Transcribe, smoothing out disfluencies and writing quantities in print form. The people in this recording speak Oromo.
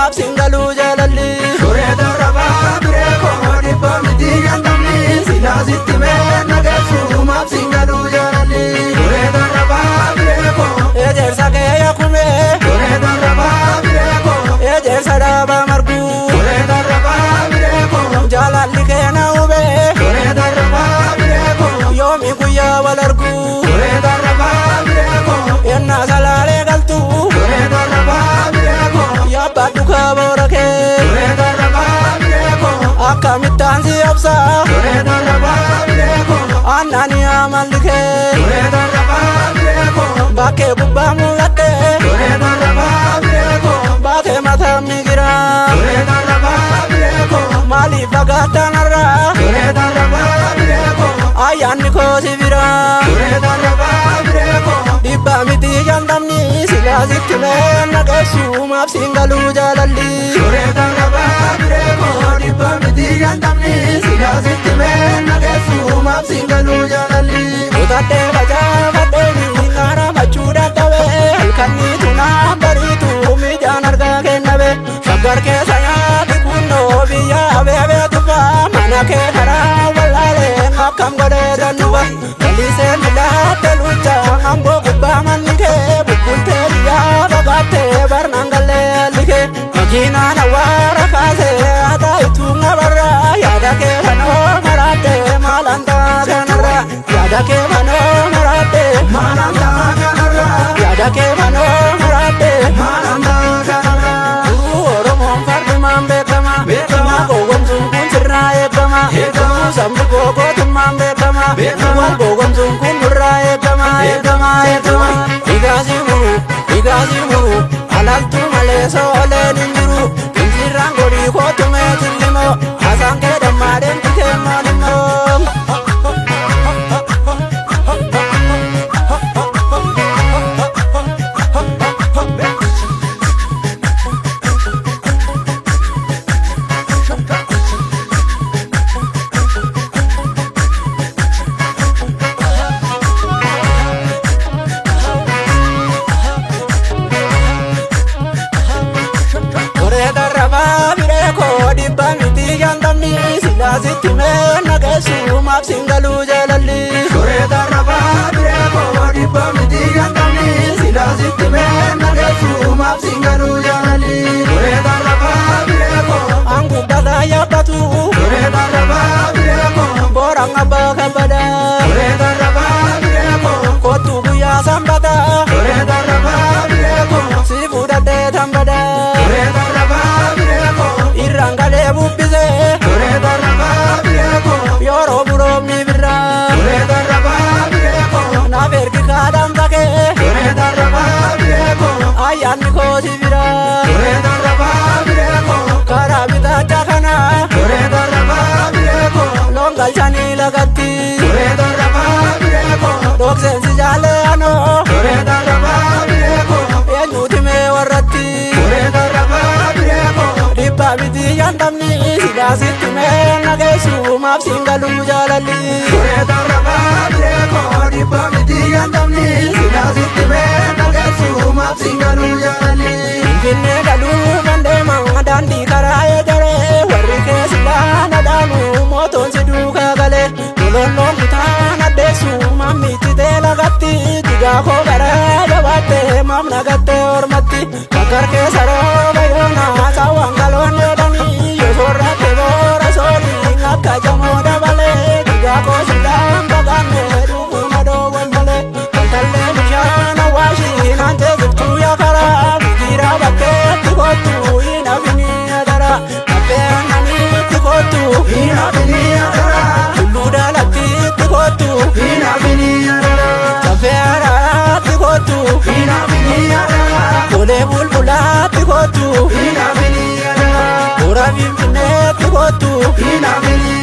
maaf siin galuu jaalalli. Shoree darrabaa biree koo dhibbaa miti shantamni silaa sitti mee nageessu maaf siin galuu jaalalli. Shoree darrabaa biree koo. Ejersa kee yakumee. Shoree darrabaa biree koo. Ejersa dhaabaa marguu. Shoree darrabaa biree koo. Jaalalli kee na hubee. Shoree darrabaa biree koo. Yoomi guyyaa wal arguu. Shoree darrabaa biree koo. Ennaa salaalee galtuu. Shoree darrabaa biree koo. Yaabbadhu kaboora kee. Shoree darrabaa biree koo. Akkamittaan si obsaa. Shoree darrabaa biree koo. Annani amalli kee. Shoree darrabaa biree koo. Bakkee gubbaa mul'attee. Shoree darrabaa biree koo. Baatee mataa migiraa. Shoree darrabaa biree koo. Maaliif fagaattanarraa? Shoree darrabaa biree koo. Ayyaanni koo si biraa. Shoree darrabaa biree koo. Dhibbaa miti shantamni silaa sitti mee naqeessu maaf siin galuu jaalalli. Shoree darrabaa biree koo. Dhibbaa miti shantamni silaa sitti mee nageessu maaf siin galuu jaalalli. Kutadhee facaafadheeni karaa machuu dadhabee halkanniitu naa bariitu mijaan argaa kennabe. Shaggar keessa nyaati kunnoo biyya abeebee tufaa mana kee karaa wallaalee akkam godhee danduba. Lalisee midhaatte lucha amboo gubbaa manni kee bubbultee biyyaa fagaattee barnaan gallee likee. Makiinaan awwaara kaasee ataayituu ngabarraa yaada kee fanoo maraadhee maalaan ta'a kanarraa yaada kee fanoo maraadhee Maalaan ta'a kanarraa. yaada kee fanoo maraadhee. Maalaan ta'a kanarraa. Duruu Oromoon fardumaan beekama. Beekama. Gowwomsuun kun sirraa eegama. Eegama. Sabni koo gootummaan beekama. Beekama. Wal gowwomsuun kun nurraa eegama. Eegama eegama. Dhigaasii muru dhigaasii muru alaltuu malee sooleen hin jiru. Injirraan godhii kootu meetiin limoo haasaan kee dammaa deemti keemmoon immoo. Koree darrabaa biree koo dhibbaa miti shantamni silaa sitti mee naqeessu maaf siin galuu jaalalli. Shoree darrabaa biree koo. Dhibbaa miti shantamni silaa sitti mee nageessu maaf siin galuu jaalalli. Shoree darrabaa biree koo. Angubbataa yaabbatu Shoree darrabaa biree koo. booraan abbaa kabbadaa Shoree darrabaa biree koo. kottu guyyaa sanbataa Shoree darrabaa biree koo. si fudhadhee tambadaa Shoree darrabaa biree koo. irraan galee bubbisee Shoree darrabaa biree koo. yeroo buroomni birraa Shoree darrabaa biree koo. naaf ergi kaadhaan takee Shoree darrabaa biree koo. ayyaanni koo si biraa Shoree darrabaa biree koo. karaa bitaacha kanaa Shoree darrabaa biree koo. loon galchanii lagatti Shoree darrabaa biree koo. dhokseensi jaalee anoo Shoree darrabaa biree koo. eenyuuti mee warratti Shoree darrabaa biree koo. dhibbaa miti shantamni silaa sitti mee nageessu maaf siin galuu jaalalli. Shoree darrabaa biree koo. Dhibbaa miti shantamni silaa sitti mee nageessu maaf siin galuu jaalalli. Finfinnee galuu kan deeman daandii karaa eegalee warri keessilaa na dhaanu mootoon si duukaa galee lololloon kutaan addeessu mammichi teelagatti digaa koo garaa jabaatte maam nagattee ormatti bakkar keessa rooba yoona saawwan galoon jedhanii yoo soorratte boora soolii akka jamoo dabalee digaa koo silaan baqanne dhufuma dhoowwan malee taltallee bishaan awwaashii naan teessiftuu yaa karaa mijiraa bakkeetti kottu hin hafini adara kaffee aannaniitti kottu Hin hafini adaraa. tulluu daalattiitti kottu Hin hafini adaraa. kaffee araaraatti kottu Hin hafini adaraa. golee bulbulaatti kottu Hin hafini adaraa. toora finfinneetti kottu Hin hafini